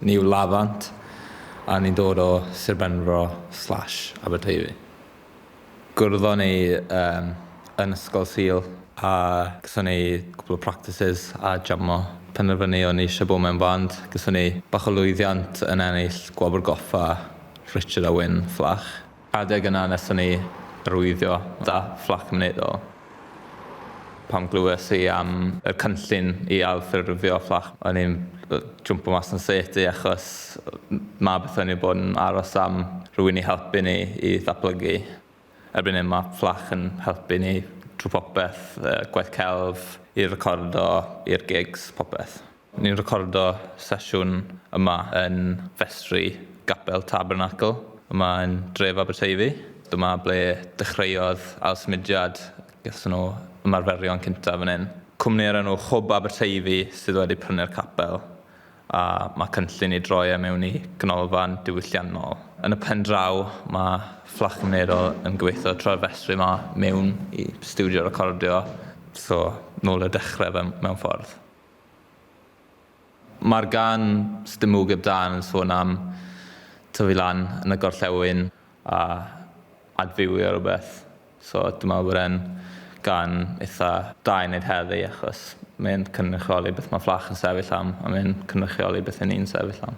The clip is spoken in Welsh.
Ni yw Lafant a ni'n dod o Sir Benfro slash Aberteifi. Gwrddon ni um, yn Ysgol Sul a gyson ni cwpl o practices a jamo. Penderfynu o'n i eisiau bod mewn band. Gyson ni bach o lwyddiant yn ennill Gwobr Goffa Richard a Wyn Fflach. Adeg yna wnaethon ni arwyddio 'da Fflach Cymunedol. Pan glywes i am y cynllun i ailffurfio Fflach, o'n i'n jwmpo mas yn sêt i achos 'ma beth o'n i bod yn aros am rhywun i helpu ni i ddatblygu. Erbyn hyn mae Fflach yn helpu ni trwy popeth, gwaith celf, i'r recordo, i'r gigs, popeth. Ni'n recordo sesiwn yma yn festri Gapel Tabernacl yma yn dref Aberteifi. Dyma ble dechreuodd ailsymudiad, gathon nhw ymarferion cyntaf fan hyn. Cwmni o'r enw Hwb Aberteifi sydd wedi prynu'r capel a mae cynllun i droi e mewn i ganolfan diwylliannol. Yn y pen draw mae Fflach Cymunedol yn gobeithio troi'r festri yma mewn i stiwdio recordio, so nôl i'r dechrau fe mewn ffordd. Mae'r gân 'Sdim Mwg Heb Dân yn sôn am tyfu lan yn y gorllewin a adfywio rhywbeth. So dwi'n meddwl bod e'n gân eitha da i wneud heddi achos mae'n cynrychioli beth mae Fflach yn sefyll am a mae'n cynrychioli beth 'y ni'n sefyll am.